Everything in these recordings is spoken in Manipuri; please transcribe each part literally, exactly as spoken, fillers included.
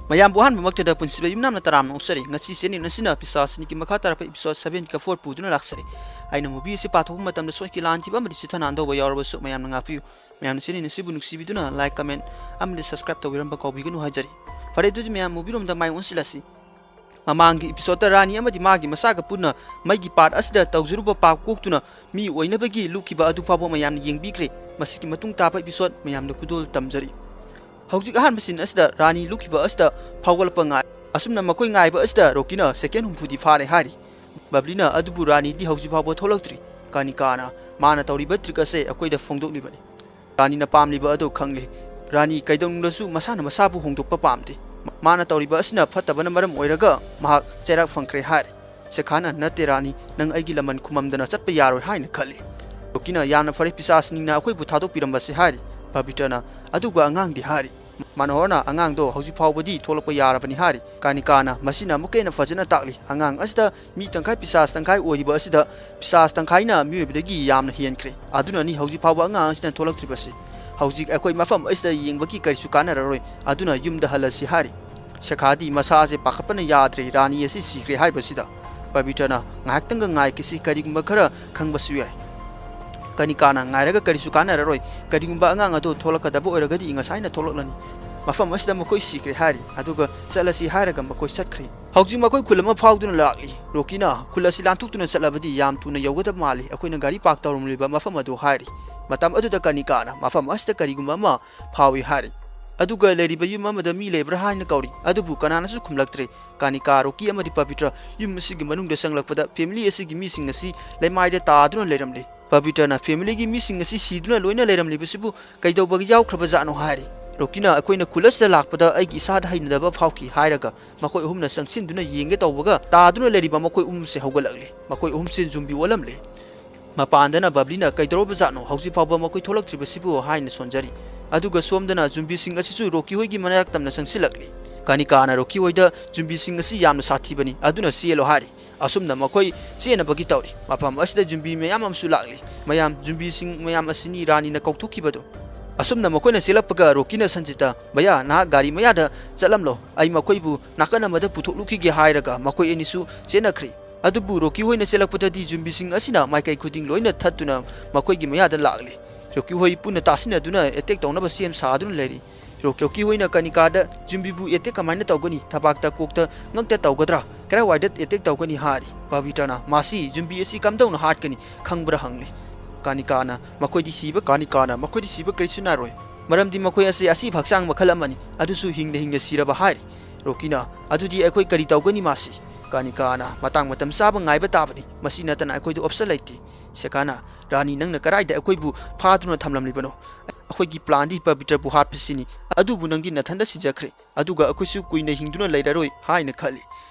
ꯃꯌꯥꯝꯕꯨ ꯑꯍꯥꯟꯕꯃꯛꯇꯗ ꯄꯨꯟꯁꯤꯕ ꯌꯨꯝꯅꯥꯝꯅ ꯇꯔꯥꯝꯅ ꯑꯣꯛꯆꯔꯤ꯫ ꯉꯁꯤ channel ꯑꯁꯤꯅ ꯄꯤꯁꯥꯆ ꯑꯅꯤꯒꯤ ꯃꯈꯥ ꯇꯥꯔꯛꯄ episode seven ꯒ four ꯄꯨꯗꯨꯅ ꯂꯥꯛꯆꯔꯤ꯫ ꯑꯩꯅ movie ꯑꯁꯤ ꯄꯥꯊꯣꯛꯄ ꯃꯇꯝꯗ ꯁꯣꯏꯈꯤ ꯂꯥꯟꯈꯤꯕ ꯑꯃꯗꯤ ꯆꯤꯊ ꯅꯥꯟꯗꯧꯕ ꯌꯥꯎꯔꯕꯁꯨ ꯃꯌꯥꯝꯅ ꯉꯥꯛꯄꯤꯌꯨ꯫ ꯃꯌꯥꯝꯅ channel ꯑꯁꯤꯕꯨ ꯅꯨꯡꯁꯤꯕꯤꯗꯨꯅ like, comment ꯑꯃꯗꯤ subscribe ꯇꯧꯕꯤꯔꯝꯕ ꯀꯥꯎꯕꯤꯒꯅꯨ ꯍꯥꯏꯖꯔꯤ꯫ ꯐꯔꯦ, ꯑꯗꯨꯗꯤ ꯃꯌꯥꯝ movie ꯔꯣꯝꯗ ꯃꯥꯏ ꯑꯣꯟꯁꯤꯜꯂꯁꯤ꯫ ꯃꯃꯥꯡꯒꯤ episode ꯔꯥꯅꯤ ꯑꯃꯗꯤ ꯃꯥꯒꯤ ꯃꯆꯥꯒ ꯄꯨꯟꯅ ꯃꯩꯒꯤ ꯄꯥꯠ ꯑꯁꯤꯗ ꯇꯧꯖꯔꯨꯕ ꯄꯥꯞ ꯀꯣꯛꯇꯨꯅ ꯃꯤ ꯑꯣꯏꯅꯕꯒꯤ ꯂꯨꯞꯈꯤꯕ ꯑꯗꯨ ꯐꯥꯎꯕ ꯃꯌꯥꯝꯅ ꯌꯦꯡꯕꯤꯈ꯭ꯔꯦ꯫ ꯃꯁꯤꯒꯤ ꯃꯇꯨꯡ ꯇꯥꯕ episode ꯃꯌꯥꯝꯗ ꯈꯨꯗꯣꯜ ꯇꯝꯖꯔꯤ꯫ ꯍꯧꯖꯤꯛ ꯑꯍꯥꯟꯕ scene ꯑꯁꯤꯗ ꯔꯥꯅꯤ ꯂꯨꯞꯈꯤꯕ ꯑꯁꯤꯗ ꯐꯥꯎꯒꯠꯂꯛꯄ ꯉꯥꯏ꯫ ꯑꯁꯨꯝꯅ ꯃꯈꯣꯏ ꯉꯥꯏꯕ ꯑꯁꯤꯗ ꯔꯣꯀꯤꯅ second ꯍꯨꯝꯐꯨꯗꯤ ꯐꯥꯔꯦ ꯍꯥꯏꯔꯤ꯫ ꯕꯕ꯭ꯂꯤꯅ ꯑꯗꯨꯕꯨ ꯔꯥꯅꯤꯗꯤ ꯍꯧꯖꯤꯛ ꯐꯥꯎꯕ ꯊꯣꯛꯂꯛꯇ꯭ꯔꯤ꯫ ꯀꯥꯅꯤꯀꯥꯅ ꯃꯥꯅ ꯇꯧꯔꯤꯕ trick ꯑꯁꯦ ꯑꯩꯈꯣꯏꯗ ꯐꯣꯡꯗꯣꯛꯂꯤꯕꯅꯤ꯫ ꯔꯥꯅꯤꯅ ꯄꯥꯝꯂꯤꯕ ꯑꯗꯨ ꯈꯪꯂꯦ꯫ ꯔꯥꯅꯤ ꯀꯩꯗꯧꯅꯨꯡꯗꯁꯨ ꯃꯁꯥꯅ ꯃꯁꯥꯕꯨ ꯍꯣꯡꯗꯣꯛꯄ ꯄꯥꯝꯗꯦ꯫ ꯃꯥꯅ ꯇꯧꯔꯤꯕ ꯑꯁꯤꯅ ꯐꯠꯇꯕꯅ ꯃꯔꯝ ꯑꯣꯏꯔꯒ ꯃꯍꯥꯛ ꯆꯩꯔꯥꯛ ꯐꯪꯈ꯭ꯔꯦ ꯍꯥꯏꯔꯤ꯫ ꯁꯦꯈꯥꯅ, "ꯅꯠꯇꯦ ꯔꯥꯅꯤ, ꯅꯪ ꯑꯩꯒꯤ ꯂꯃꯟ ꯈꯨꯝꯃꯝꯗꯅ ꯆꯠꯄ ꯌꯥꯔꯣꯏ" ꯍꯥꯏꯅ ꯈꯜꯂꯤ꯫ ꯔꯣꯀꯤꯅ, "ꯌꯥꯝꯅ ꯐꯔꯦ, ꯄꯤꯁꯥꯆꯁꯤꯡꯅ ꯑꯩꯈꯣꯏꯕꯨ ꯊꯥꯗꯣꯛꯄꯤꯔꯝꯕꯁꯦ" ꯍꯥꯏꯔꯤ꯫ ꯄꯕꯤꯇ꯭ꯔꯅ, "ꯑꯗꯨꯒ ꯑꯉꯥꯡꯗꯤ?" ꯍꯥꯏꯔꯤ꯫ ꯃꯅꯣꯍꯔꯅ, "ꯑꯉꯥꯡꯗꯣ ꯍꯧꯖꯤꯛ ꯐꯥꯎꯕꯗꯤ ꯊꯣꯛꯂꯛꯄ ꯌꯥꯔꯕꯅꯤ" ꯍꯥꯏꯔꯤ꯫ ꯀꯥꯅꯤꯀꯥꯅ, "ꯃꯁꯤꯅ ꯑꯃꯨꯛꯀ ꯍꯦꯟꯅ ꯐꯖꯅ ꯇꯥꯛꯂꯤ꯫ ꯑꯉꯥꯡ ꯑꯁꯤꯗ ꯃꯤ ꯇꯪꯈꯥꯏ ꯄꯤꯁꯥꯆ ꯇꯪꯈꯥꯏ ꯑꯣꯏꯔꯤꯕ ꯑꯁꯤꯗ ꯄꯤꯁꯥꯆ ꯇꯪꯈꯥꯏꯅ ꯃꯤꯑꯣꯏꯕꯗꯒꯤ ꯌꯥꯝꯅ ꯍꯦꯟꯈ꯭ꯔꯦ꯫ ꯑꯗꯨꯅꯅꯤ ꯍꯧꯖꯤꯛ ꯐꯥꯎꯕ ꯑꯉꯥꯡ ꯑꯁꯤꯅ ꯊꯣꯛꯂꯛꯇ꯭ꯔꯤꯕꯁꯤ꯫ ꯍꯧꯖꯤꯛ ꯑꯩꯈꯣꯏ ꯃꯐꯝ ꯑꯁꯤꯗ ꯌꯦꯡꯕꯒꯤ ꯀꯔꯤꯁꯨ ꯀꯥꯟꯅꯔꯔꯣꯏ꯫ ꯑꯗꯨꯅ ꯌꯨꯝꯗ ꯍꯜꯂꯁꯤ" ꯍꯥꯏꯔꯤ꯫ ꯁꯦꯈꯥꯗꯤ ꯃꯁꯥꯁꯦ ꯄꯥꯈꯠꯄꯅ ꯌꯥꯗ꯭ꯔꯦ, ꯔꯥꯅꯤ ꯑꯁꯤ ꯁꯤꯈ꯭ꯔꯦ ꯍꯥꯏꯕꯁꯤꯗ꯫ ꯄꯕꯤꯇ꯭ꯔꯅ, "ꯉꯥꯏꯍꯥꯛꯇꯪꯒ ꯉꯥꯏꯈꯤꯁꯤ, ꯀꯔꯤꯒꯨꯝꯕ ꯈꯔ ꯈꯪꯕꯁꯨ ꯌꯥꯏ"꯫ ꯀꯥꯅꯤꯀꯥꯅ, "ꯉꯥꯏꯔꯒ ꯀꯔꯤꯁꯨ ꯀꯥꯟꯅꯔꯔꯣꯏ, ꯀꯔꯤꯒꯨꯝꯕ ꯑꯉꯥꯡ ꯑꯗꯨ ꯊꯣꯛꯂꯛꯀꯗꯕ ꯑꯣꯏꯔꯒꯗꯤ ꯉꯁꯥꯏꯅ ꯊꯣꯛꯂꯛꯂꯅꯤ꯫ ꯃꯐꯝ ꯑꯁꯤꯗ ꯃꯈꯣꯏ ꯁꯤꯈ꯭ꯔꯦ" ꯍꯥꯏꯔꯤ꯫ ꯑꯗꯨꯒ, "ꯆꯠꯂꯁꯤ" ꯍꯥꯏꯔꯒ ꯃꯈꯣꯏ ꯆꯠꯈ꯭ꯔꯦ꯫ ꯍꯧꯖꯤꯛ ꯃꯈꯣꯏ ꯈꯨꯜ ꯑꯃ ꯐꯥꯎꯗꯨꯅ ꯂꯥꯛꯂꯤ꯫ ꯔꯣꯀꯤꯅ, "ꯈꯨꯜ ꯑꯁꯤ ꯂꯥꯟꯊꯣꯛꯇꯨꯅ ꯆꯠꯂꯕꯗꯤ ꯌꯥꯝ ꯊꯨꯅ ꯌꯧꯒꯗꯕ ꯃꯥꯜꯂꯤ, ꯑꯩꯈꯣꯏꯅ ꯒꯥꯔꯤ ꯄꯥꯔꯛ ꯇꯧꯔꯝꯂꯤꯕ ꯃꯐꯝ ꯑꯗꯨ" ꯍꯥꯏꯔꯤ꯫ ꯃꯇꯝ ꯑꯗꯨꯗ ꯀꯥꯅꯤꯀꯥꯅ, "ꯃꯐꯝ ꯑꯁꯤꯗ ꯀꯔꯤꯒꯨꯝꯕ ꯑꯃ ꯐꯥꯎꯏ" ꯍꯥꯏꯔꯤ꯫ ꯑꯗꯨꯒ ꯂꯩꯔꯤꯕ ꯌꯨꯝ ꯑꯃꯗ ꯃꯤ ꯂꯩꯕ꯭ꯔꯥ ꯍꯥꯏꯅ ꯀꯧꯔꯤ, ꯑꯗꯨꯕꯨ ꯀꯅꯥꯅꯁꯨ ꯈꯨꯝꯂꯛꯇ꯭ꯔꯦ꯫ ꯀꯥꯅꯤꯀꯥ, ꯔꯣꯀꯤ ꯑꯃꯗꯤ ꯄꯕꯤꯇ꯭ꯔ ꯌꯨꯝ ꯑꯁꯤꯒꯤ ꯃꯅꯨꯡꯗ ꯆꯪꯂꯛꯄꯗ family ꯑꯁꯤꯒꯤ ꯃꯤꯁꯤꯡ ꯑꯁꯤ ꯂꯩꯃꯥꯏꯗ ꯇꯥꯗꯨꯅ ꯂꯩꯔꯝꯂꯦ꯫ ꯄꯕꯤꯇ꯭ꯔꯅ, "Family ꯒꯤ ꯃꯤꯁꯤꯡ ꯑꯁꯤ ꯁꯤꯗꯨꯅ ꯂꯣꯏꯅ ꯂꯩꯔꯝꯂꯤꯕꯁꯤꯕꯨ ꯀꯩꯗꯧꯕꯒꯤ ꯌꯥꯎꯈ꯭ꯔꯕꯖꯥꯠꯅꯣ?" ꯍꯥꯏꯔꯤ꯫ ꯔꯣꯀꯤꯅ, "ꯑꯩꯈꯣꯏꯅ ꯈꯨꯜ ꯑꯁꯤꯗ ꯂꯥꯛꯄꯗ ꯑꯩꯒꯤ ꯏꯁꯥꯗ ꯍꯩꯅꯗꯕ ꯐꯥꯎꯈꯤ" ꯍꯥꯏꯔꯒ ꯃꯈꯣꯏ ꯑꯍꯨꯝꯅ ꯆꯪꯁꯤꯟꯗꯨꯅ ꯌꯦꯡꯒꯦ ꯇꯧꯕꯒ ꯇꯥꯗꯨꯅ ꯂꯩꯔꯤꯕ ꯃꯈꯣꯏ ꯑꯍꯨꯝꯁꯦ ꯍꯧꯒꯠꯂꯛꯂꯦ꯫ ꯃꯈꯣꯏ ꯑꯍꯨꯝꯁꯦ ꯖꯨꯝꯕꯤ ꯑꯣꯜꯂꯝꯂꯦ꯫ ꯃꯄꯥꯟꯗꯅ ꯕꯕ꯭ꯂꯤꯅ, "ꯀꯩꯗꯧꯔꯕꯖꯥꯠꯅꯣ? ꯍꯧꯖꯤꯛ ꯐꯥꯎꯕ ꯃꯈꯣꯏ ꯊꯣꯛꯂꯛꯇ꯭ꯔꯤꯕꯁꯤꯕꯨ?" ꯍꯥꯏꯅ ꯁꯣꯟꯖꯔꯤ꯫ ꯑꯗꯨꯒ ꯁꯣꯝꯗꯅ ꯖꯨꯝꯕꯤꯁꯤꯡ ꯑꯁꯤꯁꯨ ꯔꯣꯀꯤ ꯍꯣꯏꯒꯤ ꯃꯅꯥꯛ ꯇꯝꯅ ꯆꯪꯁꯤꯜꯂꯛꯂꯤ꯫ ꯀꯥꯅꯤꯀꯥꯅ ꯔꯣꯀꯤ ꯍꯣꯏꯗ, "ꯖꯨꯝꯕꯤꯁꯤꯡ ꯑꯁꯤ ꯌꯥꯝꯅ ꯁꯥꯊꯤꯕꯅꯤ, ꯑꯗꯨꯅ ꯆꯦꯜꯂꯣ" ꯍꯥꯏꯔꯤ꯫ ꯑꯁꯨꯝꯅ ꯃꯈꯣꯏ ꯆꯦꯟꯅꯕꯒꯤ ꯇꯧꯔꯤ꯫ ꯃꯐꯝ ꯑꯁꯤꯗ ꯖꯨꯝꯕꯤ ꯃꯌꯥꯝ ꯑꯃꯁꯨ ꯂꯥꯛꯂꯤ꯫ ꯃꯌꯥꯝ, ꯖꯨꯝꯕꯤꯁꯤꯡ ꯃꯌꯥꯝ ꯑꯁꯤꯅꯤ ꯔꯥꯅꯤꯅ ꯀꯧꯊꯣꯛꯈꯤꯕꯗꯨ꯫ ꯑꯁꯨꯝꯅ ꯃꯈꯣꯏꯅ ꯆꯦꯜꯂꯛꯄꯒ ꯔꯣꯀꯤꯅ ꯁꯟꯖꯤꯠꯇ, "ꯚꯌꯥ, ꯅꯍꯥꯛ ꯒꯥꯔꯤ ꯃꯌꯥꯗ ꯆꯠꯂꯝꯂꯣ, ꯑꯩ ꯃꯈꯣꯏꯕꯨ ꯅꯥꯀꯟ ꯑꯃꯗ ꯄꯨꯊꯣꯛꯂꯨꯈꯤꯒꯦ" ꯍꯥꯏꯔꯒ ꯃꯈꯣꯏ ꯑꯅꯤꯁꯨ ꯆꯦꯟꯅꯈ꯭ꯔꯦ꯫ ꯑꯗꯨꯕꯨ ꯔꯣꯀꯤ ꯍꯣꯏꯅ ꯆꯦꯜꯂꯛꯄꯗꯗꯤ ꯖꯨꯝꯕꯤꯁꯤꯡ ꯑꯁꯤꯅ ꯃꯥꯏꯀꯩ ꯈꯨꯗꯤꯡ ꯂꯣꯏꯅ ꯊꯠꯇꯨꯅ ꯃꯈꯣꯏꯒꯤ ꯃꯌꯥꯗ ꯂꯥꯛꯂꯤ꯫ ꯔꯣꯀꯤ ꯍꯣꯏ ꯄꯨꯟꯅ ꯇꯥꯁꯤꯟꯅꯗꯨꯅ ꯑꯦꯇꯦꯛ ꯇꯧꯅꯕ ꯁꯦꯝ ꯁꯥꯗꯨꯅ ꯂꯩꯔꯤ꯫ ꯔꯣ-, ꯔꯣꯀꯤ ꯍꯣꯏꯅ ꯀꯥꯅꯤꯀꯥꯗ, "ꯖꯨꯝꯕꯤꯕꯨ ꯑꯦꯇꯦꯛ ꯀꯃꯥꯏꯅ ꯇꯧꯒꯅꯤ? ꯊꯕꯥꯛꯇ, ꯀꯣꯛꯇ, ꯉꯛꯇ ꯇꯧꯒꯗ꯭ꯔꯥ? ꯀꯔꯥꯏꯋꯥꯏꯗ ꯑꯦꯇꯦꯛ ꯇꯧꯒꯅꯤ?" ꯍꯥꯏꯔꯤ꯫ ꯄꯕꯤꯇ꯭ꯔꯅ, "ꯃꯥꯁꯤ ꯖꯨꯝꯕꯤ ꯑꯁꯤ ꯀꯝꯗꯧꯅ ꯍꯥꯠꯀꯅꯤ ꯈꯪꯕ꯭ꯔꯥ?" ꯍꯪꯂꯤ꯫ ꯀꯥꯅꯤꯀꯥꯅ, "ꯃꯈꯣꯏꯗꯤ ꯁꯤꯕ, ꯀꯥꯅꯤꯀꯥꯅ, ꯃꯈꯣꯏꯗꯤ ꯁꯤꯕ ꯀꯔꯤꯁꯨ ꯅꯥꯏꯔꯣꯏ, ꯃꯔꯝꯗꯤ ꯃꯈꯣꯏ ꯑꯁꯤ ꯑꯁꯤꯕ ꯍꯛꯆꯥꯡ ꯃꯈꯜ ꯑꯃꯅꯤ, ꯑꯗꯨꯁꯨ ꯍꯤꯡꯅ ꯍꯤꯡꯅ ꯁꯤꯔꯕ" ꯍꯥꯏꯔꯤ꯫ ꯔꯣꯀꯤꯅ, "ꯑꯗꯨꯗꯤ ꯑꯩꯈꯣꯏ ꯀꯔꯤ ꯇꯧꯒꯅꯤ ꯃꯥꯁꯤ?" ꯀꯥꯅꯤꯀꯥꯅ, "ꯃꯇꯥꯡ ꯃꯇꯝ ꯆꯥꯕ ꯉꯥꯏꯕ ꯇꯥꯕꯅꯤ, ꯃꯁꯤ ꯅꯠꯇꯅ ꯑꯩꯈꯣꯏꯗ ꯑꯣꯞꯁꯟ ꯂꯩꯇꯦ"꯫ ꯁꯦꯀꯥꯅ, "ꯔꯥꯅꯤ, ꯅꯪꯅ ꯀꯗꯥꯏꯗ ꯑꯩꯈꯣꯏꯕꯨ ꯐꯥꯗꯨꯅ ꯊꯝꯂꯝꯂꯤꯕꯅꯣ? ꯑꯩꯈꯣꯏꯒꯤ ꯄ꯭ꯂꯥꯟꯗꯤ ꯄꯕꯤꯇ꯭ꯔꯕꯨ ꯍꯥꯠꯄꯁꯤꯅꯤ, ꯑꯗꯨꯕꯨ ꯅꯪꯗꯤ ꯅꯊꯟꯗ ꯁꯤꯖꯈ꯭ꯔꯦ, ꯑꯗꯨꯒ ꯑꯩꯈꯣꯏꯁꯨ ꯀꯨꯏꯅ ꯍꯤꯡꯗꯨꯅ ꯂꯩꯔꯔꯣꯏ ꯍꯥꯏꯅ ꯈꯜꯂꯤ"꯫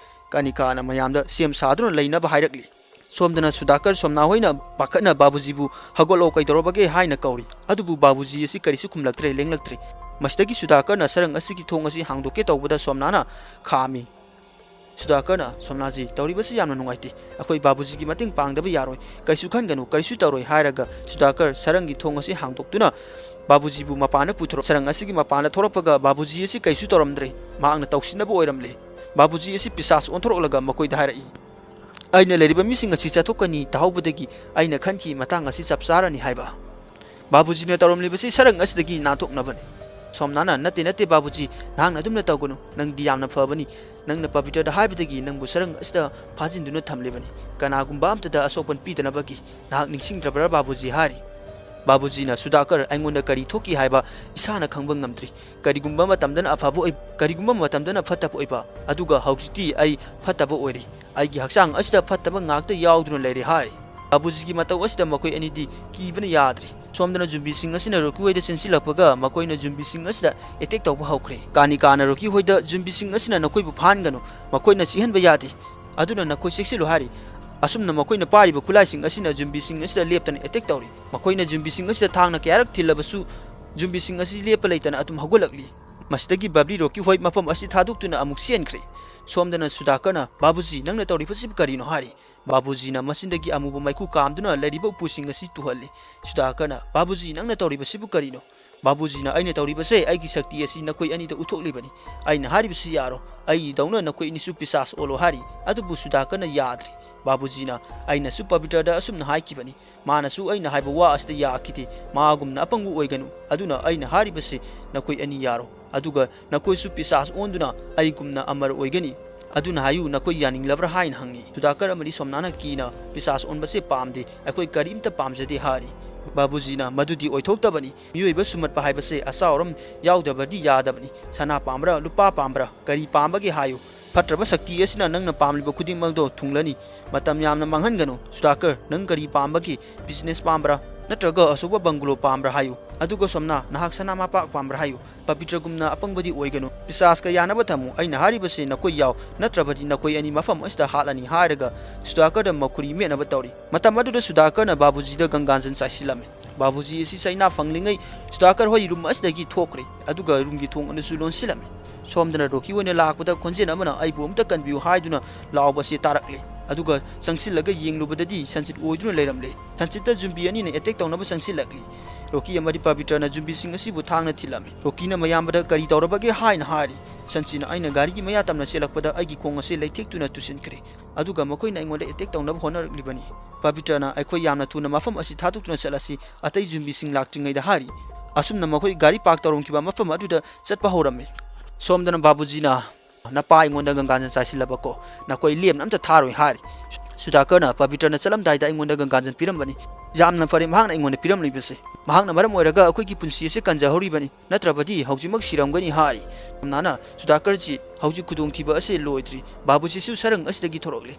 ꯀꯥꯅꯤꯀꯥꯅ ꯃꯌꯥꯝꯗ ꯁꯦꯝ ꯁꯥꯗꯨꯅ ꯂꯩꯅꯕ ꯍꯥꯏꯔꯛꯂꯤ꯫ ꯁꯣꯝꯗꯅ ꯁꯨꯗꯥꯀꯔ ꯁꯣꯝꯅꯥ ꯍꯣꯏꯅ ꯄꯥꯈꯠꯅ ꯕꯥꯕꯨꯖꯤꯕꯨ "ꯍꯧꯒꯠꯂꯣ, ꯀꯩꯗꯧꯔꯕꯒꯦ?" ꯍꯥꯏꯅ ꯀꯧꯔꯤ꯫ ꯑꯗꯨꯕꯨ ꯕꯥꯕꯨꯖꯤ ꯑꯁꯤ ꯀꯔꯤꯁꯨ ꯈꯨꯝꯂꯛꯇ꯭ꯔꯦ, ꯂꯦꯡꯂꯛꯇ꯭ꯔꯦ꯫ ꯃꯁꯤꯗꯒꯤ ꯁꯨꯗꯥꯀꯔꯅ ꯁꯔꯪ ꯑꯁꯤꯒꯤ ꯊꯣꯡ ꯑꯁꯤ ꯍꯥꯡꯗꯣꯛꯀꯦ ꯇꯧꯕꯗ ꯁꯣꯝꯅꯥꯅ ꯈꯥꯝꯃꯤ꯫ ꯁꯨꯗꯥꯀꯔꯅ, "ꯁꯣꯝꯅꯥꯖꯤ, ꯇꯧꯔꯤꯕꯁꯤ ꯌꯥꯝꯅ ꯅꯨꯡꯉꯥꯏꯇꯦ꯫ ꯑꯩꯈꯣꯏ ꯕꯥꯕꯨꯖꯤꯒꯤ ꯃꯇꯦꯡ ꯄꯥꯡꯗꯕ ꯌꯥꯔꯣꯏ꯫ ꯀꯔꯤꯁꯨ ꯈꯟꯒꯅꯨ, ꯀꯔꯤꯁꯨ ꯇꯧꯔꯣꯏ" ꯍꯥꯏꯔꯒ ꯁꯨꯗꯥꯀꯔ ꯁꯔꯪꯒꯤ ꯊꯣꯡ ꯑꯁꯤ ꯍꯥꯡꯗꯣꯛꯇꯨꯅ ꯕꯥꯕꯨꯖꯤꯕꯨ ꯃꯄꯥꯟꯗ ꯄꯨꯊꯣꯔꯛ-, ꯁꯔꯪ ꯑꯁꯤꯒꯤ ꯃꯄꯥꯟꯗ ꯊꯣꯔꯛꯄꯒ ꯕꯥꯕꯨꯖꯤ ꯑꯁꯤ ꯀꯔꯤꯁꯨ ꯇꯧꯔꯝꯗ꯭ꯔꯦ꯫ ꯃꯍꯥꯛꯅ ꯇꯧꯁꯤꯟꯅꯕ ꯑꯣꯏꯔꯝꯂꯦ꯫ ꯕꯥꯕꯨꯖꯤ ꯑꯁꯤ ꯄꯤꯁꯥꯁ ꯑꯣꯟꯊꯣꯔꯛꯂꯒ ꯃꯈꯣꯏꯗ ꯍꯥꯏꯔꯛꯏ, "ꯑꯩꯅ ꯂꯩꯔꯤꯕ ꯃꯤꯁꯤꯡ ꯑꯁꯤ ꯆꯠꯊꯣꯛꯀꯅꯤ ꯇꯥꯍꯧꯕꯗꯒꯤ ꯑꯩꯅ ꯈꯟꯈꯤ ꯃꯇꯥꯡ ꯑꯁꯤ ꯆꯞ ꯆꯥꯔꯅꯤ ꯍꯥꯏꯕ꯫ ꯕꯥꯕꯨꯖꯤꯅ ꯇꯧꯔꯝꯂꯤꯕꯁꯤ ꯁꯔꯪ ꯑꯁꯤꯗꯒꯤ ꯅꯥꯟꯊꯣꯛꯅꯕꯅꯤ"꯫ ꯁꯣꯝꯅꯥꯅ, "ꯅꯠꯇꯦ, ꯅꯠꯇꯦ ꯕꯥꯕꯨꯖꯤ, ꯅꯍꯥꯛꯅ ꯑꯗꯨꯝꯅ ꯇꯧꯒꯅꯨ꯫ ꯅꯪꯗꯤ ꯌꯥꯝꯅ ꯐꯕꯅꯤ꯫ ꯅꯪꯅ ꯄꯕꯤꯇ꯭ꯔꯗ ꯍꯥꯏꯕꯗꯒꯤ ꯅꯪꯕꯨ ꯁꯔꯪ ꯑꯁꯤꯗ ꯐꯥꯖꯤꯟꯗꯨꯅ ꯊꯝꯂꯤꯕꯅꯤ꯫ ꯀꯅꯥꯒꯨꯝꯕ ꯑꯝꯇꯗ ꯑꯁꯣꯛꯄꯟ ꯄꯤꯗꯅꯕꯒꯤ꯫ ꯅꯍꯥꯛ ꯅꯤꯡꯁꯤꯡꯗ꯭ꯔꯕ꯭ꯔꯥ ꯕꯥꯕꯨꯖꯤ?" ꯍꯥꯏꯔꯤ꯫ ꯕꯥꯕꯨꯖꯤꯅ, "ꯁꯨꯗꯥꯀꯔ, ꯑꯩꯉꯣꯟꯗ ꯀꯔꯤ ꯊꯣꯛꯈꯤ ꯍꯥꯏꯕ ꯏꯁꯥꯅ ꯈꯪꯕ ꯉꯝꯗ꯭ꯔꯤ꯫ ꯀꯔꯤꯒꯨꯝꯕ ꯃꯇꯝꯗꯅ ꯑꯐꯕ ꯑꯣꯏ-, ꯀꯔꯤꯒꯨꯝꯕ ꯃꯇꯝꯗꯅ ꯐꯠꯇꯕ ꯑꯣꯏꯕ, ꯑꯗꯨꯒ ꯍꯧꯖꯤꯛꯇꯤ ꯑꯩ ꯐꯠꯇꯕ ꯑꯣꯏꯔꯦ꯫ ꯑꯩꯒꯤ ꯍꯛꯆꯥꯡ ꯑꯁꯤꯗ ꯐꯠꯇꯕ ꯉꯥꯛꯇ ꯌꯥꯎꯗꯨꯅ ꯂꯩꯔꯦ" ꯍꯥꯏ꯫ ꯕꯥꯕꯨꯖꯤꯒꯤ ꯃꯇꯧ ꯑꯁꯤꯗ ꯃꯈꯣꯏ ꯑꯅꯤꯗꯤ ꯀꯤꯕꯅ ꯌꯥꯗ꯭ꯔꯤ꯫ ꯁꯣꯝꯗꯅ ꯖꯨꯝꯕꯤꯁꯤꯡ ꯑꯁꯤꯅ ꯔꯣꯀꯤ ꯍꯣꯏꯗ ꯆꯦꯟꯁꯤꯜꯂꯛꯄꯒ ꯃꯈꯣꯏꯅ ꯖꯨꯝꯕꯤꯁꯤꯡ ꯑꯁꯤꯗ ꯑꯦꯇꯦꯛ ꯇꯧꯕ ꯍꯧꯈ꯭ꯔꯦ꯫ ꯀꯥꯅꯤꯀꯥꯅ ꯔꯣꯀꯤ ꯍꯣꯏꯗ, "ꯖꯨꯝꯕꯤꯁꯤꯡ ꯑꯁꯤꯅ ꯅꯈꯣꯏꯕꯨ ꯐꯥꯍꯟꯒꯅꯨ, ꯃꯈꯣꯏꯅ ꯆꯤꯍꯟꯕ ꯌꯥꯗꯦ, ꯑꯗꯨꯅ ꯅꯈꯣꯏ ꯆꯦꯛꯁꯤꯜꯂꯨ" ꯍꯥꯏꯔꯤ꯫ ꯑꯁꯨꯝꯅ ꯃꯈꯣꯏꯅ ꯄꯥꯏꯔꯤꯕ ꯈꯨꯠꯂꯥꯏꯁꯤꯡ ꯑꯁꯤꯅ ꯖꯨꯝꯕꯤꯁꯤꯡ ꯑꯁꯤꯗ ꯂꯦꯞꯇꯅ ꯑꯦꯇꯦꯛ ꯇꯧꯔꯤ꯫ ꯃꯈꯣꯏꯅ ꯖꯨꯝꯕꯤꯁꯤꯡ ꯑꯁꯤꯗ ꯊꯥꯡꯅ ꯀꯌꯥꯔꯛ ꯊꯤꯜꯂꯕꯁꯨ ꯖꯨꯝꯕꯤꯁꯤꯡ ꯑꯁꯤ ꯂꯦꯞꯄ ꯂꯩꯇꯅ ꯑꯗꯨꯝ ꯍꯧꯒꯠꯂꯛꯂꯤ꯫ ꯃꯁꯤꯗꯒꯤ ꯕꯕ꯭ꯂꯤ ꯔꯣꯀꯤ ꯍꯣꯏ ꯃꯐꯝ ꯑꯁꯤ ꯊꯥꯗꯣꯛꯇꯨꯅ ꯑꯃꯨꯛ ꯆꯦꯟꯈ꯭ꯔꯦ꯫ ꯁꯣꯝꯗꯅ ꯁꯨꯗꯥꯀꯔꯅ, "ꯕꯥꯕꯨꯖꯤ, ꯅꯪꯅ ꯇꯧꯔꯤꯕꯁꯤꯕꯨ ꯀꯔꯤꯅꯣ?" ꯍꯥꯏꯔꯤ꯫ ꯕꯥꯕꯨꯖꯤꯅ ꯃꯆꯤꯟꯗꯒꯤ ꯑꯃꯨꯕ ꯃꯩꯈꯨ ꯀꯥꯝꯗꯨꯅ ꯂꯩꯔꯤꯕ ꯎꯄꯨꯁꯤꯡ ꯑꯁꯤ ꯇꯨꯍꯜꯂꯤ꯫ ꯁꯨꯗꯥꯀꯔꯅ, "ꯕꯥꯕꯨꯖꯤ, ꯅꯪꯅ ꯇꯧꯔꯤꯕꯁꯤꯕꯨ ꯀꯔꯤꯅꯣ?" ꯕꯥꯕꯨꯖꯤꯅ, "ꯑꯩꯅ ꯇꯧꯔꯤꯕꯁꯦ ꯑꯩꯒꯤ ꯁꯛꯇꯤ ꯑꯁꯤ ꯅꯈꯣꯏ ꯑꯅꯤꯗ ꯎꯠꯊꯣꯛꯂꯤꯕꯅꯤ꯫ ꯑꯩꯅ ꯍꯥꯏꯔꯤꯕꯁꯤ ꯌꯥꯔꯣ꯫ ꯑꯩꯗꯧꯅ ꯅꯈꯣꯏ ꯑꯅꯤꯁꯨ ꯄꯤꯁꯥꯁ ꯑꯣꯜꯂꯣ" ꯍꯥꯏꯔꯤ꯫ ꯑꯗꯨꯕꯨ ꯁꯨꯗꯥꯀꯔꯅ ꯌꯥꯗ꯭ꯔꯦ꯫ ꯕꯥꯕꯨꯖꯤꯅ, "ꯑꯩꯅꯁꯨ ꯄꯕꯤꯇ꯭ꯔꯗ ꯑꯁꯨꯝꯅ ꯍꯥꯏꯈꯤꯕꯅꯤ꯫ ꯃꯥꯅꯁꯨ ꯑꯩꯅ ꯍꯥꯏꯕ ꯋꯥ ꯑꯁꯤꯗ ꯌꯥꯈꯤꯗꯦ꯫ ꯃꯥꯒꯨꯝꯅ ꯑꯄꯪꯕ ꯑꯣꯏꯒꯅꯨ꯫ ꯑꯗꯨꯅ ꯑꯩꯅ ꯍꯥꯏꯔꯤꯕꯁꯤ ꯅꯈꯣꯏ ꯑꯅꯤ ꯌꯥꯔꯣ꯫ ꯑꯗꯨꯒ ꯅꯈꯣꯏꯁꯨ ꯄꯤꯁꯥꯁ ꯑꯣꯟꯗꯨꯅ ꯑꯩꯒꯨꯝꯅ ꯑꯃꯔ ꯑꯣꯏꯒꯅꯤ꯫ ꯑꯗꯨꯅ ꯍꯥꯏꯌꯨ, ꯅꯈꯣꯏ ꯌꯥꯅꯤꯡꯂꯕ꯭ꯔꯥ?" ꯍꯥꯏꯅ ꯍꯪꯉꯤ꯫ ꯁꯨꯗꯥꯀꯔ ꯑꯃꯗꯤ ꯁꯣꯝꯅꯥꯅ ꯀꯤꯅ, "ꯄꯤꯁꯥꯁ ꯑꯣꯟꯕꯁꯦ ꯄꯥꯝꯗꯦ꯫ ꯑꯩꯈꯣꯏ ꯀꯔꯤꯝꯇ ꯄꯥꯝꯖꯗꯦ" ꯍꯥꯏꯔꯤ꯫ ꯕꯥꯕꯨꯖꯤꯅ, "ꯃꯗꯨꯗꯤ ꯑꯣꯏꯊꯣꯛꯇꯕꯅꯤ꯫ ꯃꯤꯑꯣꯏꯕ ꯁꯨꯝꯍꯠꯄ ꯍꯥꯏꯕꯁꯦ ꯑꯆꯥꯎ ꯑꯔꯝ ꯌꯥꯎꯗꯕꯗꯤ ꯌꯥꯗꯕꯅꯤ꯫ ꯁꯅꯥ ꯄꯥꯝꯕ꯭ꯔꯥ, ꯂꯨꯄꯥ ꯄꯥꯝꯕ꯭ꯔꯥ, ꯀꯔꯤ ꯄꯥꯝꯕꯒꯦ ꯍꯥꯏꯌꯨ꯫ ꯐꯠꯇ꯭ꯔꯕ ꯁꯛꯇꯤ ꯑꯁꯤꯅ ꯅꯪꯅ ꯄꯥꯝꯂꯤꯕ ꯈꯨꯗꯤꯡꯃꯛꯇꯣ ꯊꯨꯡꯂꯅꯤ꯫ ꯃꯇꯝ ꯌꯥꯝꯅ ꯃꯥꯡꯍꯟꯒꯅꯨ꯫ ꯁꯨꯗꯥꯀꯔ, ꯅꯪ ꯀꯔꯤ ꯄꯥꯝꯕꯒꯦ? ꯕꯤꯖꯤꯅꯦꯁ ꯄꯥꯝꯕ꯭ꯔꯥ? ꯅꯠꯇ꯭ꯔꯒ ꯑꯆꯧꯕ ꯕꯪꯒꯂꯣ ꯄꯥꯝꯕ꯭ꯔꯥ ꯍꯥꯏꯌꯨ꯫ ꯑꯗꯨꯒ ꯁꯣꯝꯅꯥ, ꯅꯍꯥꯛ ꯁꯅꯥ ꯃꯄꯥꯛ ꯄꯥꯝꯕ꯭ꯔꯥ ꯍꯥꯏꯌꯨ꯫ ꯄꯕꯤꯇ꯭ꯔꯒꯨꯝꯅ ꯑꯄꯪꯕꯗꯤ ꯑꯣꯏꯒꯅꯨ꯫ ꯄꯤꯁꯥꯁꯀ ꯌꯥꯅꯕ ꯊꯝꯃꯨ꯫ ꯑꯩꯅ ꯍꯥꯏꯔꯤꯕꯁꯤ ꯅꯈꯣꯏ ꯌꯥꯎ, ꯅꯠꯇ꯭ꯔꯕꯗꯤ ꯅꯈꯣꯏ ꯑꯅꯤ ꯃꯐꯝ ꯑꯁꯤꯗ ꯍꯥꯠꯂꯅꯤ" ꯍꯥꯏꯔꯒ ꯁꯨꯗꯥꯀꯔꯗ ꯃꯈꯨꯔꯤ ꯃꯦꯠꯅꯕ ꯇꯧꯔꯤ꯫ ꯃꯇꯝ ꯑꯗꯨꯗ ꯁꯨꯗꯥꯀꯔꯅ ꯕꯥꯕꯨꯖꯤꯗ ꯒꯪꯒꯥꯟꯖꯟ ꯆꯥꯏꯁꯤꯜꯂꯝꯃꯤ꯫ ꯕꯥꯕꯨꯖꯤ ꯑꯁꯤ ꯆꯩꯅꯥ ꯐꯪꯂꯤꯉꯩ ꯁꯨꯗꯥꯀꯔ ꯍꯣꯏ ꯔꯨꯝ ꯑꯁꯤꯗꯒꯤ ꯊꯣꯛꯈ꯭ꯔꯦ, ꯑꯗꯨꯒ ꯔꯨꯝꯒꯤ ꯊꯣꯡ ꯑꯗꯨꯁꯨ ꯂꯣꯟꯁꯤꯜꯂꯝꯃꯤ꯫ ꯁꯣꯝꯗꯅ ꯔꯣꯀꯤ ꯑꯣꯏꯅ ꯂꯥꯛꯄꯗ ꯈꯣꯟꯖꯦꯜ ꯑꯃꯅ "ꯑꯩꯕꯨ ꯑꯝꯇ ꯀꯟꯕꯤꯌꯨ" ꯍꯥꯏꯗꯨꯅ ꯂꯥꯎꯕ ꯑꯁꯤ ꯇꯥꯔꯛꯂꯦ꯫ ꯑꯗꯨꯒ ꯆꯪꯁꯤꯜꯂꯒ ꯌꯦꯡꯂꯨꯕꯗꯗꯤ ꯁꯟꯆꯤꯠ ꯑꯣꯏꯗꯨꯅ ꯂꯩꯔꯝꯂꯦ꯫ ꯁꯟꯆꯤꯠꯇ ꯖꯨꯝꯕꯤ ꯑꯅꯤꯅ ꯑꯦꯇꯦꯛ ꯇꯧꯅꯕ ꯆꯪꯁꯤꯜꯂꯛꯂꯤ꯫ ꯔꯣꯀꯤ ꯑꯃꯗꯤ ꯄꯕꯤꯇ꯭ꯔꯅ ꯖꯨꯝꯕꯤꯁꯤꯡ ꯑꯁꯤꯕꯨ ꯊꯥꯡꯅ ꯊꯤꯜꯂꯝꯃꯤ꯫ ꯔꯣꯀꯤꯅ ꯃꯌꯥꯝꯕꯗ "ꯀꯔꯤ ꯇꯧꯔꯕꯒꯦ?" ꯍꯥꯏꯅ ꯍꯥꯏꯔꯤ꯫ ꯁꯟꯆꯤꯠꯅ "ꯑꯩꯅ ꯒꯥꯔꯤꯒꯤ ꯃꯌꯥ ꯇꯝꯅ ꯆꯦꯜꯂꯛꯄꯗ ꯑꯩꯒꯤ ꯈꯣꯡ ꯑꯁꯤ ꯂꯩꯊꯦꯛꯇꯨꯅ ꯇꯨꯁꯤꯟꯈ꯭ꯔꯦ꯫ ꯑꯗꯨꯒ ꯃꯈꯣꯏꯅ ꯑꯩꯉꯣꯟꯗ ꯑꯦꯇꯦꯛ ꯇꯧꯅꯕ ꯍꯣꯠꯅꯔꯛꯂꯤꯕꯅꯤ꯫ ꯄꯕꯤꯇ꯭ꯔꯅ ꯑꯩꯈꯣꯏ ꯌꯥꯝꯅ ꯊꯨꯅ ꯃꯐꯝ ꯑꯁꯤ ꯊꯥꯗꯣꯛꯇꯨꯅ ꯆꯠꯂꯁꯤ, ꯑꯇꯩ ꯖꯨꯝꯕꯤꯁꯤꯡ ꯂꯥꯛꯇ꯭ꯔꯤꯉꯩꯗ" ꯍꯥꯏꯔꯤ꯫ ꯑꯁꯨꯝꯅ ꯃꯈꯣꯏ ꯒꯥꯔꯤ ꯄꯥꯔꯛ ꯇꯧꯔꯝꯈꯤꯕ ꯃꯐꯝ ꯑꯗꯨꯗ ꯆꯠꯄ ꯍꯧꯔꯝꯃꯤ꯫ ꯁꯣꯝꯗꯅ ꯕꯥꯕꯨꯖꯤꯅ, "ꯅꯄꯥ ꯑꯩꯉꯣꯟꯗ ꯒꯪꯒꯥꯖꯟ ꯆꯥꯏꯁꯤꯜꯂꯕꯀꯣ, ꯅꯈꯣꯏ ꯂꯦꯝꯅ ꯑꯝꯇ ꯊꯥꯔꯣꯏ" ꯍꯥꯏꯔꯤ꯫ ꯁꯨꯗꯥꯀꯔꯅ, "ꯄꯕꯤꯇ꯭ꯔꯅ ꯆꯠꯂꯝꯗꯥꯏꯗ ꯑꯩꯉꯣꯟꯗ ꯒꯪꯒꯥꯖꯟ ꯄꯤꯔꯝꯕꯅꯤ꯫ ꯌꯥꯝꯅ ꯐꯔꯦ ꯃꯍꯥꯛꯅ ꯑꯩꯉꯣꯟꯗ ꯄꯤꯔꯝꯂꯤꯕꯁꯦ꯫ ꯃꯍꯥꯛꯅ ꯃꯔꯝ ꯑꯣꯏꯔꯒ ꯑꯩꯈꯣꯏꯒꯤ ꯄꯨꯟꯁꯤ ꯑꯁꯤ ꯀꯟꯖꯍꯧꯔꯤꯕꯅꯤ, ꯅꯠꯇ꯭ꯔꯕꯗꯤ ꯍꯧꯖꯤꯛꯃꯛ ꯁꯤꯔꯝꯒꯅꯤ" ꯍꯥꯏꯔꯤ꯫ ꯁꯣꯝꯅꯥꯅ, "ꯁꯨꯗꯥꯀꯔꯖꯤ, ꯍꯧꯖꯤꯛ ꯈꯨꯗꯣꯡꯊꯤꯕ ꯑꯁꯤ ꯂꯣꯏꯗ꯭ꯔꯤ꯫ ꯕꯥꯕꯨꯖꯤꯁꯨ ꯁꯔꯪ ꯑꯁꯤꯗꯒꯤ ꯊꯣꯔꯛꯂꯦ꯫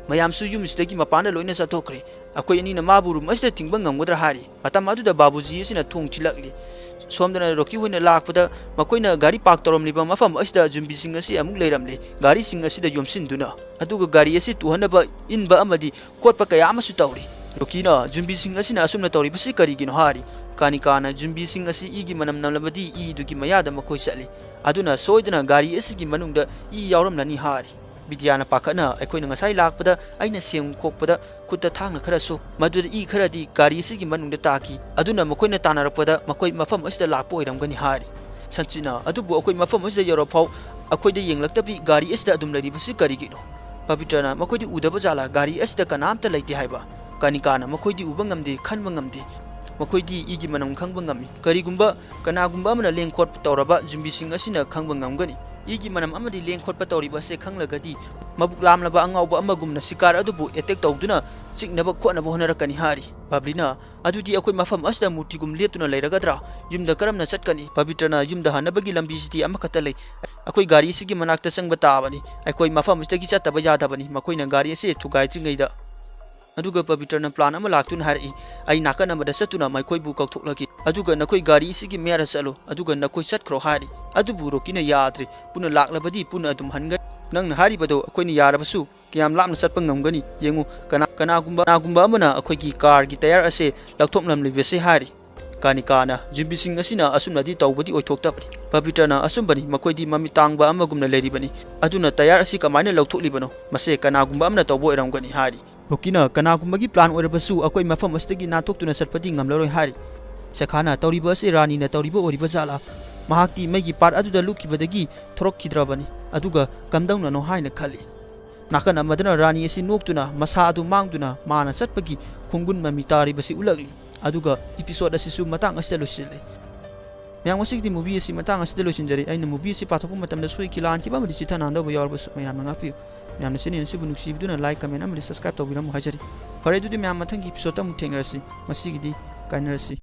ꯃꯌꯥꯝꯁꯨ ꯌꯨꯝꯁꯤꯗꯒꯤ ꯃꯄꯥꯟꯗ ꯂꯣꯏꯅ ꯆꯠꯊꯣꯛꯈ꯭ꯔꯦ꯫ ꯑꯩꯈꯣꯏ ꯑꯅꯤꯅ ꯃꯥꯕꯨ ꯔꯨꯝ ꯑꯁꯤꯗ ꯊꯤꯡꯕ ꯉꯝꯒꯗ꯭ꯔꯥ?" ꯍꯥꯏꯔꯤ꯫ ꯃꯇꯝ ꯑꯗꯨꯗ ꯕꯥꯕꯨꯖꯤ ꯑꯁꯤꯅ ꯊꯣꯡ ꯊꯤꯜꯂꯛꯂꯤ꯫ ꯁꯣꯝꯗꯅ ꯔꯣꯀꯤ ꯍꯣꯏꯅ ꯂꯥꯛꯄꯗ ꯃꯈꯣꯏꯅ ꯒꯥꯔꯤ ꯄꯥꯔꯛ ꯇꯧꯔꯝꯂꯤꯕ ꯃꯐꯝ ꯑꯁꯤꯗ ꯖꯨꯝꯕꯤꯁꯤꯡ ꯑꯁꯤ ꯑꯃꯨꯛ ꯂꯩꯔꯝꯂꯦ꯫ ꯒꯥꯔꯤꯁꯤꯡ ꯑꯁꯤꯗ ꯌꯣꯝꯁꯤꯟꯗꯨꯅ, ꯑꯗꯨꯒ ꯒꯥꯔꯤ ꯑꯁꯤ ꯇꯨꯍꯟꯅꯕ ꯏꯟꯕ ꯑꯃꯗꯤ ꯈꯣꯠꯄ ꯀꯌꯥ ꯑꯃꯁꯨ ꯇꯧꯔꯤ꯫ ꯔꯣꯀꯤꯅ, "ꯖꯨꯝꯕꯤꯁꯤꯡ ꯑꯁꯤꯅ ꯑꯁꯨꯝꯅ ꯇꯧꯔꯤꯕꯁꯤ ꯀꯔꯤꯒꯤꯅꯣ?" ꯍꯥꯏꯔꯤ꯫ ꯀꯥꯅꯤꯀꯥꯅ, "ꯖꯨꯝꯕꯤꯁꯤꯡ ꯑꯁꯤ ꯏꯒꯤ ꯃꯅꯝ ꯅꯝꯂꯕꯗꯤ ꯏꯗꯨꯒꯤ ꯃꯌꯥꯗ ꯃꯈꯣꯏ ꯆꯠꯂꯤ꯫ ꯑꯗꯨꯅ ꯁꯣꯏꯗꯅ ꯒꯥꯔꯤ ꯑꯁꯤꯒꯤ ꯃꯅꯨꯡꯗ ꯏ ꯌꯥꯎꯔꯝꯂꯅꯤ" ꯍꯥꯏꯔꯤ꯫ ꯕꯤꯗ꯭ꯌꯥꯅ ꯄꯥꯈꯠꯅ, "ꯑꯩꯈꯣꯏꯅ ꯉꯁꯥꯏ ꯂꯥꯛꯄꯗ ꯑꯩꯅ ꯁꯦꯡ ꯈꯣꯛꯄꯗ ꯈꯨꯠꯇ ꯊꯥꯡꯅ ꯈꯔ ꯁꯣꯛ, ꯃꯗꯨꯗ ꯏ ꯈꯔꯗꯤ ꯒꯥꯔꯤ ꯑꯁꯤꯒꯤ ꯃꯅꯨꯡꯗ ꯇꯥꯈꯤ꯫ ꯑꯗꯨꯅ ꯃꯈꯣꯏꯅ ꯇꯥꯟꯅꯔꯛꯄꯗ ꯃꯈꯣꯏ ꯃꯐꯝ ꯑꯁꯤꯗ ꯂꯥꯛꯄ ꯑꯣꯏꯔꯝꯒꯅꯤ" ꯍꯥꯏꯔꯤ꯫ ꯁꯟꯆꯤꯠꯅ, "ꯑꯗꯨꯕꯨ ꯑꯩꯈꯣꯏ ꯃꯐꯝ ꯑꯁꯤꯗ ꯌꯧꯔꯐꯥꯎ ꯑꯩꯈꯣꯏꯗ ꯌꯦꯡꯂꯛꯇꯕꯤ ꯒꯥꯔꯤ ꯑꯁꯤꯗ ꯑꯗꯨꯝ ꯂꯩꯔꯤꯕꯁꯤ ꯀꯔꯤꯒꯤꯅꯣ?" ꯄꯕꯤꯇ꯭ꯔꯅ, "ꯃꯈꯣꯏꯗꯤ ꯎꯗꯕ ꯖꯥꯠꯂꯥ? ꯒꯥꯔꯤ ꯑꯁꯤꯗ ꯀꯅꯥꯝꯇ ꯂꯩꯇꯦ" ꯍꯥꯏꯕ꯫ ꯀꯥꯅꯤꯀꯥꯅ, "ꯃꯈꯣꯏꯗꯤ ꯎꯕ ꯉꯝꯗꯦ, ꯈꯟꯕ ꯉꯝꯗꯦ꯫ ꯃꯈꯣꯏꯗꯤ ꯏꯒꯤ ꯃꯅꯝ ꯈꯪꯕ ꯉꯝꯃꯤ꯫ ꯀꯔꯤꯒꯨꯝꯕ ꯀꯅꯥꯒꯨꯝꯕ ꯑꯃꯅ ꯂꯦꯡ ꯈꯣꯠꯄ ꯇꯧꯔꯕ ꯖꯨꯝꯕꯤꯁꯤꯡ ꯑꯁꯤꯅ ꯈꯪꯕ ꯉꯝꯒꯅꯤ꯫ ꯏꯒꯤ ꯃꯅꯝ ꯑꯃꯗꯤ ꯂꯦꯡ ꯈꯣꯠꯄ ꯇꯧꯔꯤꯕ ꯑꯁꯤ ꯈꯪꯂꯒꯗꯤ ꯃꯕꯨꯛ ꯂꯥꯝꯂꯕ ꯑꯉꯥꯎꯕ ꯑꯃꯒꯨꯝꯅ ꯁꯤꯀꯥꯔ ꯑꯗꯨꯕꯨ ꯑꯦꯇꯦꯛ ꯇꯧꯗꯨꯅ ꯆꯤꯛꯅꯕ ꯈꯣꯠꯅꯕ ꯍꯣꯠꯅꯔꯛꯀꯅꯤ" ꯍꯥꯏꯔꯤ꯫ ꯕꯕ꯭ꯂꯤꯅ, "ꯑꯗꯨꯗꯤ ꯑꯩꯈꯣꯏ ꯃꯐꯝ ꯑꯁꯤꯗ ꯃꯨꯔꯇꯤꯒꯨꯝ ꯂꯦꯞꯇꯨꯅ ꯂꯩꯔꯒꯗ꯭ꯔꯥ? ꯌꯨꯝꯗ ꯀꯔꯝꯅ ꯆꯠꯀꯅꯤ?" ꯄꯕꯤꯇ꯭ꯔꯅ, "ꯌꯨꯝꯗ ꯍꯟꯅꯕꯒꯤ ꯂꯝꯕꯤꯁꯤꯗꯤ ꯑꯃꯈꯛꯇ ꯂꯩ꯫ ꯑꯩꯈꯣꯏ ꯒꯥꯔꯤ ꯑꯁꯤꯒꯤ ꯃꯅꯥꯛꯇ ꯆꯪꯕ ꯇꯥꯕꯅꯤ꯫ ꯑꯩꯈꯣꯏ ꯃꯐꯝ ꯑꯁꯤꯗꯒꯤ ꯆꯠꯇꯕ ꯌꯥꯗꯕꯅꯤ, ꯃꯈꯣꯏꯅ ꯒꯥꯔꯤ ꯑꯁꯤ ꯊꯨꯒꯥꯏꯗ꯭ꯔꯤꯉꯩꯗ"꯫ ꯑꯗꯨꯒ ꯄꯕꯤꯇ꯭ꯔꯅ ꯄ꯭ꯂꯥꯟ ꯑꯃ ꯂꯥꯛꯇꯨꯅ ꯍꯥꯏꯔꯛꯏ, "ꯑꯩ ꯅꯥꯀꯟ ꯑꯃꯗ ꯆꯠꯇꯨꯅ ꯃꯈꯣꯏꯕꯨ ꯀꯧꯊꯣꯛꯂꯒꯦ꯫ ꯑꯗꯨꯒ ꯅꯈꯣꯏ ꯒꯥꯔꯤ ꯑꯁꯤꯒꯤ ꯃꯌꯥꯗ ꯆꯠꯂꯣ꯫ ꯑꯗꯨꯒ ꯅꯈꯣꯏ ꯆꯠꯈ꯭ꯔꯣ" ꯍꯥꯏꯔꯤ꯫ ꯑꯗꯨꯕꯨ ꯔꯣꯀꯤꯅ, "ꯌꯥꯗ꯭ꯔꯦ꯫ ꯄꯨꯟꯅ ꯂꯥꯛꯂꯕꯗꯤ ꯄꯨꯟꯅ ꯑꯗꯨꯝ ꯍꯟꯒꯅꯤ꯫ ꯅꯪꯅ ꯍꯥꯏꯔꯤꯕꯗꯣ ꯑꯩꯈꯣꯏꯅ ꯌꯥꯔꯕꯁꯨ ꯀꯌꯥꯝ ꯂꯥꯞꯅ ꯆꯠꯄ ꯉꯝꯒꯅꯤ? ꯌꯦꯡꯉꯨ, ꯀꯅꯥ-, ꯀꯅꯥꯒꯨꯝꯕ, ꯀꯅꯥꯒꯨꯝꯕ ꯑꯃꯅ ꯑꯩꯈꯣꯏꯒꯤ ꯀꯥꯔꯒꯤ ꯇꯌꯥꯔ ꯑꯁꯦ ꯂꯧꯊꯣꯛꯂꯝꯂꯤꯕꯁꯦ" ꯍꯥꯏꯔꯤ꯫ ꯀꯥꯅꯤꯀꯥꯅ, "ꯖꯨꯝꯕꯤꯁꯤꯡ ꯑꯁꯤꯅ ꯑꯁꯨꯝꯅꯗꯤ ꯇꯧꯕꯗꯤ ꯑꯣꯏꯊꯣꯛꯇꯕꯅꯤ"꯫ ꯄꯕꯤꯇ꯭ꯔꯅ, "ꯑꯆꯨꯝꯕꯅꯤ, ꯃꯈꯣꯏꯗꯤ ꯃꯃꯤꯠ ꯇꯥꯡꯕ ꯑꯃꯒꯨꯝꯅ ꯂꯩꯔꯤꯕꯅꯤ꯫ ꯑꯗꯨꯅ ꯇꯌꯥꯔ ꯑꯁꯤ ꯀꯃꯥꯏꯅ ꯂꯧꯊꯣꯛꯂꯤꯕꯅꯣ? ꯃꯁꯦ ꯀꯅꯥꯒꯨꯝꯕ ꯑꯃꯅ ꯇꯧꯕ ꯑꯣꯏꯔꯝꯒꯅꯤ" ꯍꯥꯏꯔꯤ꯫ ꯔꯣꯀꯤꯅ, "ꯀꯅꯥꯒꯨꯝꯕꯒꯤ ꯄ꯭ꯂꯥꯟ ꯑꯣꯏꯔꯕꯁꯨ ꯑꯩꯈꯣꯏ ꯃꯐꯝ ꯑꯁꯤꯗꯒꯤ ꯅꯥꯟꯊꯣꯛꯇꯨꯅ ꯆꯠꯄꯗꯤ ꯉꯝꯂꯔꯣꯏ" ꯍꯥꯏꯔꯤ꯫ ꯁꯦꯈꯥꯅ, "ꯇꯧꯔꯤꯕ ꯑꯁꯤ ꯔꯥꯅꯤꯅ ꯇꯧꯔꯤꯕ ꯑꯣꯏꯔꯤꯕ ꯖꯥꯠꯂꯥ? ꯃꯍꯥꯛꯇꯤ ꯃꯩꯒꯤ ꯄꯥꯠ ꯑꯗꯨꯗ ꯂꯨꯞꯈꯤꯕꯗꯒꯤ ꯊꯣꯔꯛꯈꯤꯗ꯭ꯔꯕꯅꯤ꯫ ꯑꯗꯨꯒ ꯀꯝꯗꯧꯅꯅꯣ ꯍꯥꯏꯅ ꯈꯜꯂꯤ"꯫ ꯅꯥꯀꯟ ꯑꯃꯗꯅ ꯔꯥꯅꯤ ꯑꯁꯤ ꯅꯣꯛꯇꯨꯅ ꯃꯁꯥ ꯑꯗꯨ ꯃꯥꯡꯗꯨꯅ ꯃꯥꯅ ꯆꯠꯄꯒꯤ ꯈꯣꯡꯒꯨꯟ ꯃꯃꯤ ꯇꯥꯔꯤꯕꯁꯤ ꯎꯠꯂꯛꯂꯤ꯫ ꯑꯗꯨꯒ ꯏꯄꯤꯁꯣꯗ ꯑꯁꯤꯁꯨ ꯃꯇꯥꯡ ꯑꯁꯤꯗ ꯂꯣꯏꯁꯤꯜꯂꯦ꯫ ꯃꯌꯥꯝ, ꯉꯁꯤꯒꯤꯗꯤ movie ꯑꯁꯤ ꯃꯇꯥꯡ ꯑꯁꯤꯗ ꯂꯣꯏꯁꯤꯟꯖꯔꯦ꯫ ꯑꯩꯅ movie ꯑꯁꯤ ꯄꯥꯊꯣꯛꯄ ꯃꯇꯝꯗ ꯁꯣꯏꯈꯤ ꯂꯥꯟꯈꯤꯕ ꯑꯃꯗꯤ ꯆꯤꯊ ꯅꯥꯟꯗꯕ ꯌꯥꯎꯔꯕꯁꯨ ꯃꯌꯥꯝꯅ ꯉꯥꯛꯄꯤꯌꯨ꯫ ꯃꯌꯥꯝꯅ channel ꯑꯁꯤꯕꯨ ꯅꯨꯡꯁꯤꯕꯤꯗꯨꯅ like, comment ꯑꯃꯗꯤ subscribe ꯇꯧꯕꯤꯔꯝꯃꯨ ꯍꯥꯏꯖꯔꯤ꯫ ꯐꯔꯦ, ꯑꯗꯨꯗꯤ ꯃꯌꯥꯝ, ꯃꯊꯪꯒꯤ episode ꯑꯃꯨꯛ ꯊꯦꯡꯅꯔꯁꯤ꯫ ꯉꯁꯤꯒꯤꯗꯤ ꯀꯥꯏꯅꯔꯁꯤ꯫